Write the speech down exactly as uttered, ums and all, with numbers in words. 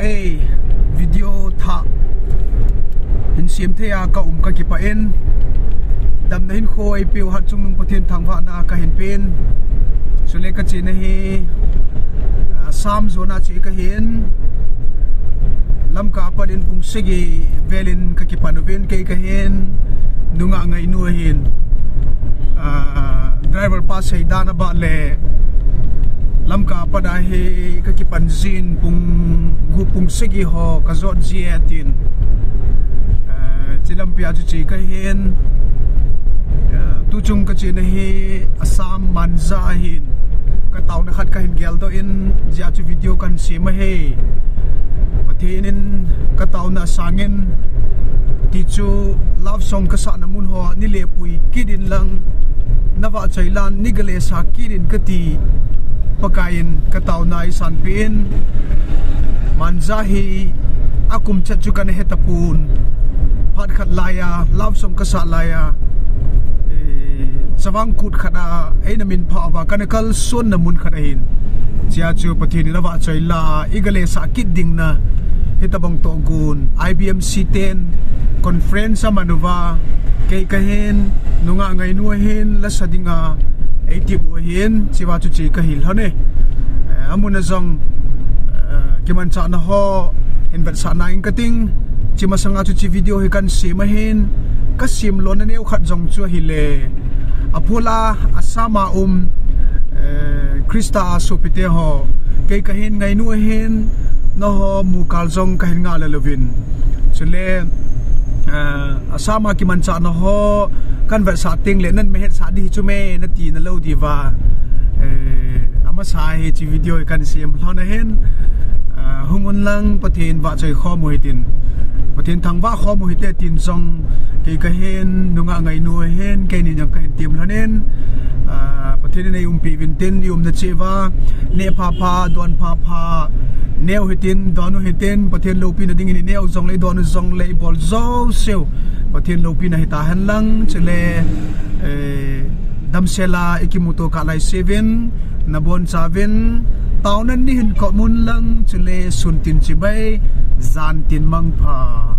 Ei, video thah hin sem thei a ka um ka kipah in, damna hinkho eipeu Hatchungnung Pathen thangvahna ka hin pen. Chule ka chena hi, ah, Assam zona che ka hin. Lamka a pat in pung sagi vel in ka kipan uvin, kei ka hin, nungah Ngainu ahin. Ah, driver pa seidan a bah le Lamka a pat a hi ka kipan jin pung gup pung sagi ho ka jot ji e tin. Ah, chi lampi a chu che ka hin. Ah, tuchung ka chena hi Assam Manja ahin. Ka taona khat ka hin geldoh in, jia chu video kan sem ahi. Pathen in ka taona asang in, ti chu love song ka sahna mun ho ni le pui kit in lang, na vahchoi lan ni gale sa kit in ka ti. Pakai in ka taona eisanpeh in, Manja hi a kum chet chu kana he tapon. Phat khat lai a, love song ka sah lai a, eh, chavang kut khat a eina min phah uva kana kalsonna mun khat ahin. Chia chu Pathen in avahchoi la a, i gale sah kit ding na, hitabang tohgon, I B M C ten conference aman uva, kei ka hin, nungah Ngainu ahin, la sa dinga eitep u ahin, chiva chu che ka hi lhon e. Eh, amun a jong, eh, kimanchahna ho hin vetsahna in ka ting, chi masanga chu chi video hi kan sem ahin, ka sem lona neo khat jong chu ahile, aphul a Assam a um, eh, Christa a sopite ho, kei ka hin Ngainu ahin, nangho mu kal jong ka hin ngah lel uvin. Chule, eh, Assam a kimanchahna ho kan vetsah teng le nan mehetsah di hi chu me na ti na lou diuva. Eh, amasa hi chi video hi kan sem lhon ahin, ah, hung un lang Pathen vahchoi khom u hitin. Pathen thangvah khom u hite tin jong kei ka hin, nungah Ngainu ahin, keini jong ka hin tem lhon in, ah, Pathen in eiumpi uvin tin, i umna cheh uva neh phapha, don phapha, neo hitin, don u hitin, Pathen loupina dingin i neo jongle, i don u jongle, i bol jouseu Pathen loupina hita hen lang, chule, eh, damsel a i kimuto kah lai seuvin, nabonchauvin, taona ni hin kop un lang, chule sun tin chibai, jan tin mangpha.